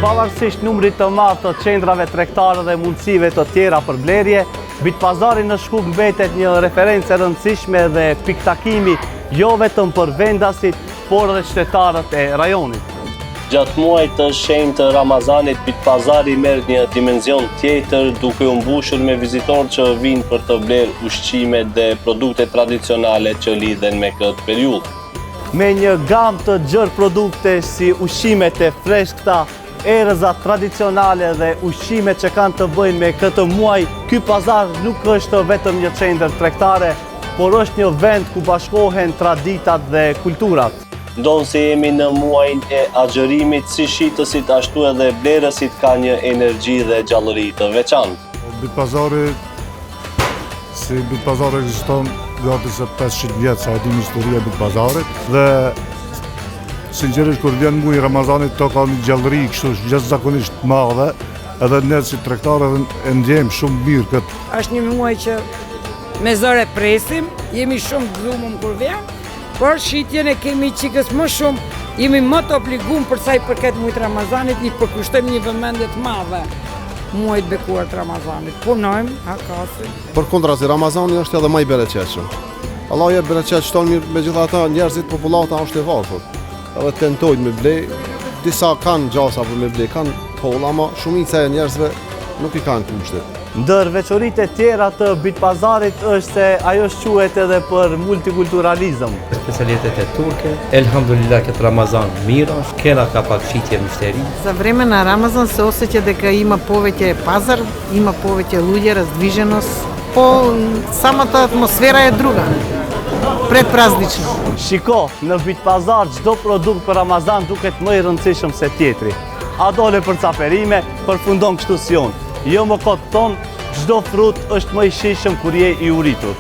Pavarësisht numrit të madh të qendrave tregtare dhe mundësive të tjera për blerje, Bitpazari në Shkup mbetet një referencë e rëndësishme dhe pikëtakimi jo vetëm për vendasit, por edhe qytetarët e rajonit. Gjatë muajit të shenjtë të Ramazanit, Bitpazari merr një dimension tjetër duke u mbushur me vizitorë që vijnë për të blerë ushqimet dhe produkte tradicionale që lidhen me këtë periudhë. Me një gamë të gjerë produktesh si ushqimet e freskëta, erëzat tradicionale dhe ushqimet që kanë të bëjnë me këtë muaj, ky pazar nuk është vetëm një qendër tregtare, por është një vend ku bashkohen traditat dhe kulturat. Ndonëse jemi në muajin e agjërimit, si shitësit ashtu edhe blerësit kanë një energji dhe gjallëri të veçantë. Bitpazari Si Bitpazar ekziston gati se 500 vjet sa e dim historia e Bitpazarit dhe sinqerisht kur vjen muaji i Ramazanit to ka një gjallëri kështu jashtëzakonisht të madhe edhe ne si tregtarë edhe e ndjejmë shumë mirë këtë. Është një muaj që me zor e presim, jemi shumë të gëzumëm kur vjen, por shitjen e kemi çikës më shumë, jemi më të obligum për sa i përket muajit Ramazanit, i përkushtojmë një vëmendje të madhe muajit bekuar të Ramazanit. Punojmë, hakasim. Përkundrazi, Ramazani është edhe ma i bereqetshëm. Allahu jep bereqet shton mirë, megjithatë njerëzit popullata është e varfër. Edhe tentojnë me ble, disa kanë gjasa për me ble, kanë t'holla, ama shumica e njerëzve nuk i kanë kushtet. Ndër veçoritë e tjera të Bitpazarit është se ajo shquhet edhe për multikulturalizëm. Specialitetet turke, elhamdulillah këtë Ramazan mirë është, kena ka pak shitje myshteri. За време на Рамазан се осеќа дека има повеќе пазар, има повеќе луѓе, раздвиженост, по самата атмосфера е друга, предпразнична. Shiko, në Bitpazar çdo produkt për Ramazan duket më i rëndësishëm se tjetri. A dole për ca perime, përfundon kështu si unë. Jo më kot thonë, çdo frut është më i shijshëm kur je i uritur.